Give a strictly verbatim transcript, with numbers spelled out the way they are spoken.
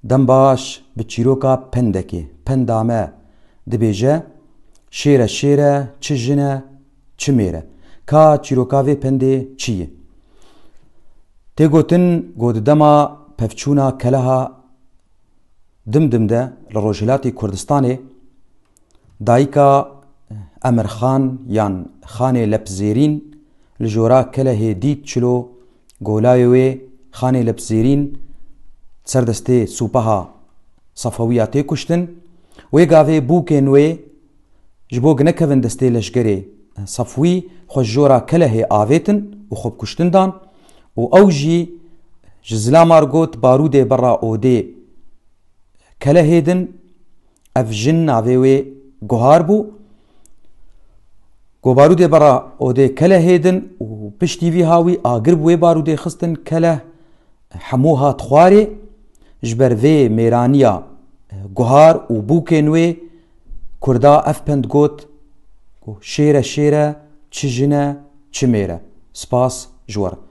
Dem baş bi çîroka pendekê. Penda me dibêje, şêre şêre, çi jin e, çi mêr e. Ka çîroka vê pendê çi ye? Tê gotin, ku di dema pevçûna keleha Dimdim de li Rojhilatê Kurdistanê dayika Emirxan yan Xanê Lepzêrîn li jora kelehê dît çilo golayê wê Xanê Lepzêrîn ser destê sûpeha Sefewiya tê kuştin. Wê gavê bûkên wê ji bo ginekevin destê leşgerê Sefwî xwe ji jora kelehê avêtin û xwe bi kuştin dan û ew jî ji zilamar got, barûdê berra odê kelehê din. Ev jin navê wê Guhar bû. Ku barûdê berra odê kelehê din û piştî vî hawî agir bi wê barûdê xistin, keleh hemû hat xwarê. Ji ber vê mêraniya Guhar û bûkên wê Kurda ev pend got ku şêre şêre, çi jin e, çi mêr e. Spas ji we re.